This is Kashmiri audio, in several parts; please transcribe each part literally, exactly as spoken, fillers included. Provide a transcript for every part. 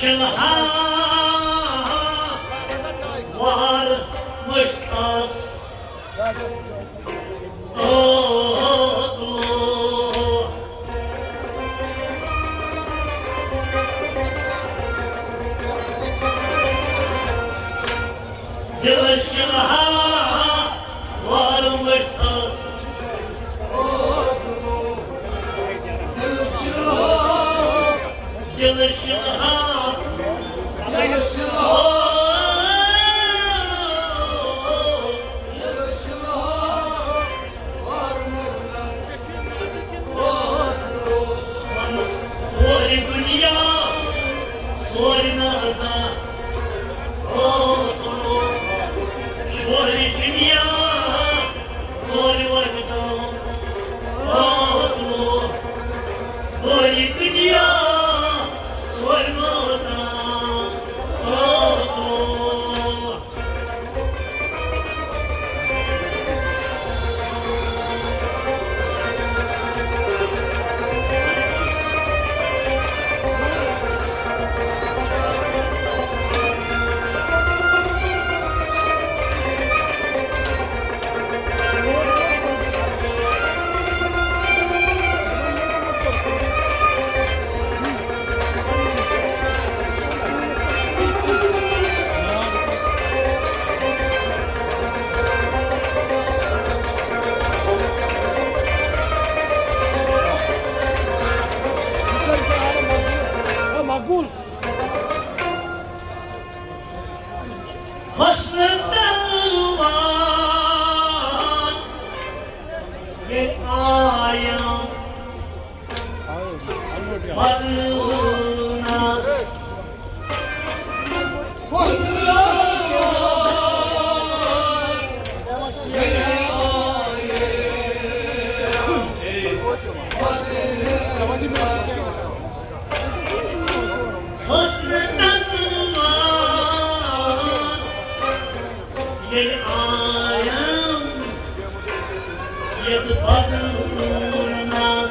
شلہا وار مشتاس۔ دل شلہا وار مشتاس۔ دل شلہا، دل شلہا، دل شلہا۔ پورٕ دُنیا سورِ نہٕ زانٛہہ۔ او تُلو، سورِ دُنیا سورِ وقتو۔ او تُلو، پورٕ دُنیا سورِ نہٕ زانٛہہ۔ او تُلو۔ مقبول۔ حسن پہلوان ییٚلہِ آیم بدلنس۔ حسن تنوان ییٚلہِ آیم یتھ بدلنس۔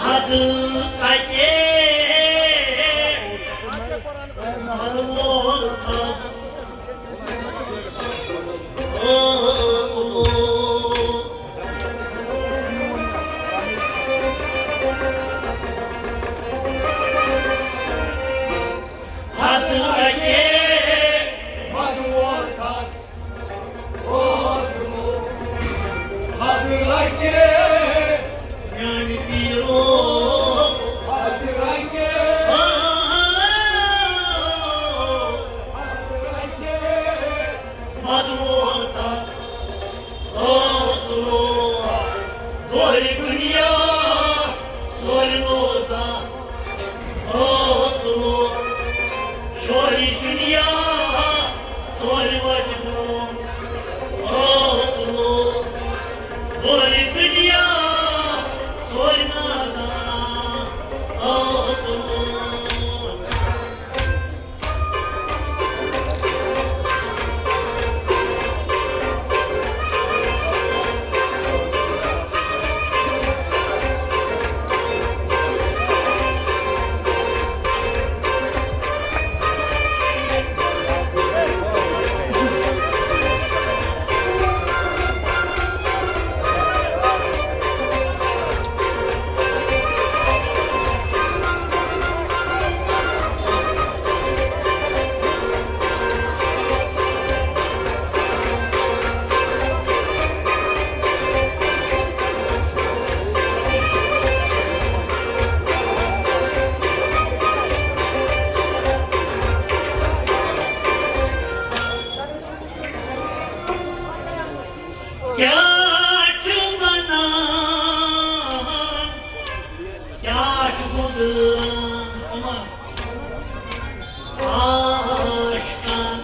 حد تکے، حد ووت۔ حد لگے، مدوتس۔ حد لگے، میانہِ پیرو۔ حد لگے، حد لگے۔ مدوتس۔ او تُلو، دورِ دُنیا سورِ نوزا۔ او تُلو، شورِ دُنیا سورِ وجہ برونٛہہ۔ او تُلو، دورِ دُنیا سورِ نوزا۔ او تُلو۔ کیٛاہ چھُ وَنان؟ کیٛاہ چھُ گُزران یِمَن عاشقَن؟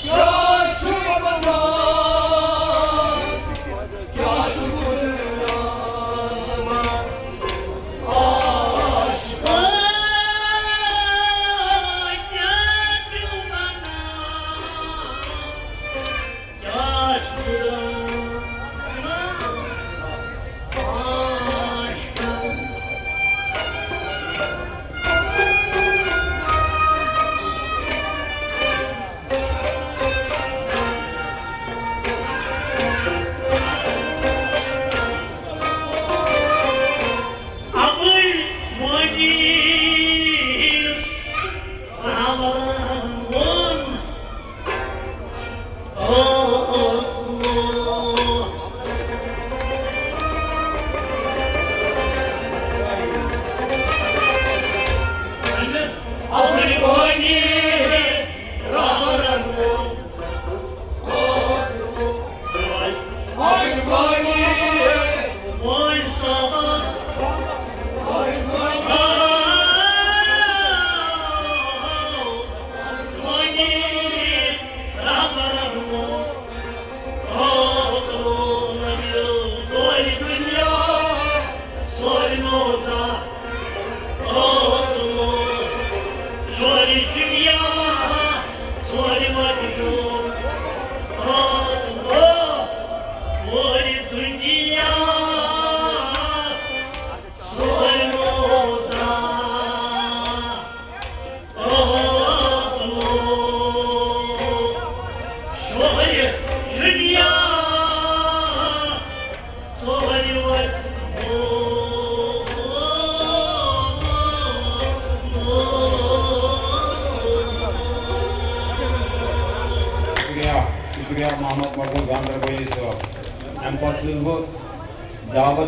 کیٛاہ چھُ وَنان؟ کیٛاہ چھُ گُزران یِمَن عاشقَن؟ دنیا ژورِ وَتہِ ڈوٗب۔ آ، آ، ژورِ دنیا ژورِ روزا۔ آ، آ، ژورِ دنیا۔ شکریہ، شکریہ محمد مقبول گاندربلی صٲب۔ اَمہِ پتہٕ چھُس بہٕ دعوت